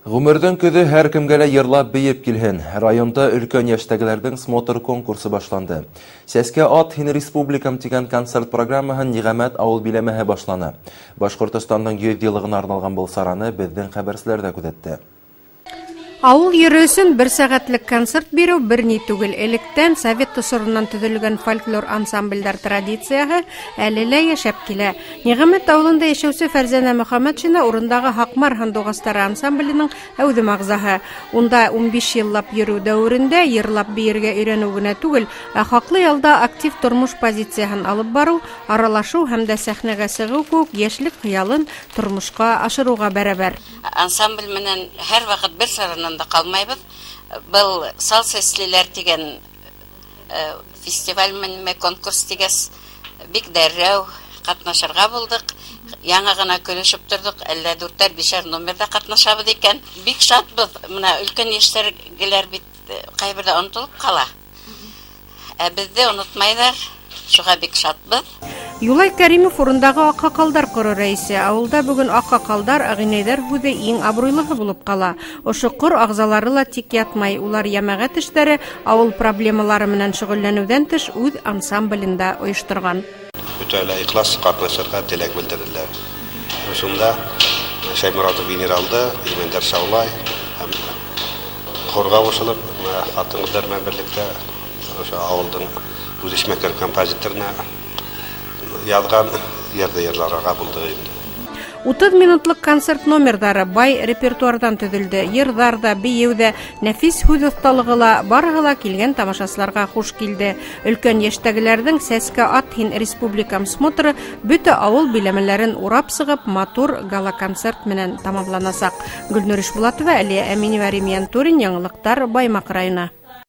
Ғүмерҙең көҙө һәр кемгә лә йырлап бейеп килһен. Районда өлкән йәштәгеләрҙең смотр конкурсы башланды. Сәскә ат һин республикам тигән концерт программаһын Ниғәмәт ауыл биләмәһе башланы. Башҡортостандың 100 йыллығына арналған был сараны беҙҙең хәбәрселәр ҙә күҙәтте. Ауыл ере өсөн бер сәғәтлек концерт биреү бер ни түгел. Электән совет осоронан төҙөлгән фольклор ансамблдәр традицияһы әле лә йәшәп килә. Ниғәмәт ауылында йәшәүсе Фәрзәнә Мөхәммәтшина урындағы Һаҡмар һандуғастары ансамбленең әүҙем ағзаһы. Унда 15 йыллап йөрөү дәүерендә йырлап бейергә өйрәнеү генә түгел, ә хаҡлы ялда актив тормош позицияһын алып барыу, аралашыу һәм дә сәхнәгә сығыу кеүек йәшлек хыялын тормошҡа ашырыуға бәрәбәр. Ансамбль менән һәр ваҡыт бер саранан да ҡалмайбыҙ. Был Сал сәслеләр тигән фестиваль менән конкурс тигәс, бик дәррәү ҡатнашырға булдыҡ. Яңы ғына көлөшөп торҙоҡ, әллә дүртәр, бишәр номерҙа ҡатнашабыҙ икән. Бик шатбыҙ. Мына өлкән йәштәгеләр бит ҡайберҙә онотолоп ҡала. Ә беҙҙе онотмайҙар, шуға бик шатбыҙ. Юлай Кәримов урындағы аҡһаҡалдар ҡоро рәйесе. Ауылда бөгөн аҡһаҡалдар, ағинәйҙәр һүҙе иң абруйлыһы булып ҡала. Ошо ҡор ағзалары ла тик ятмай. Улар йәмәғәт эштәре, ауыл проблемалары менән шөғөлләнеүҙән тыш үҙ ансамблен дә ойошторған. Бөтә лә ихлас ҡатнашырға теләк белдерҙеләр. Шунда Шәйморатов генералды, Имәндәр Шаулай һәм хорға ҡушылып, ҡатын-ҡыҙҙар менән берлектә ошо ауылдың үҙешмәкәр композиторына яҙған йырҙы йырларға булдыҡ инде. 30 минутлыҡ концерт номерҙары бай репертуарҙан төҙөлдө. Йырҙар ҙа, бейеү ҙә, нәфис һүҙ оҫталығы ла барыһы ла килгән тамашасыларға хуш килде. Өлкән йәштәгеләрҙең Сәскә ат һин республикам смотры бөтә ауыл биләмәләрен урап сығып, матур гала-концерт менән тамамланасаҡ. Гөлнур Ишбулатова, Әлиә Әминева, Рим Янтурин, Яңылыҡтар, Баймаҡ районы.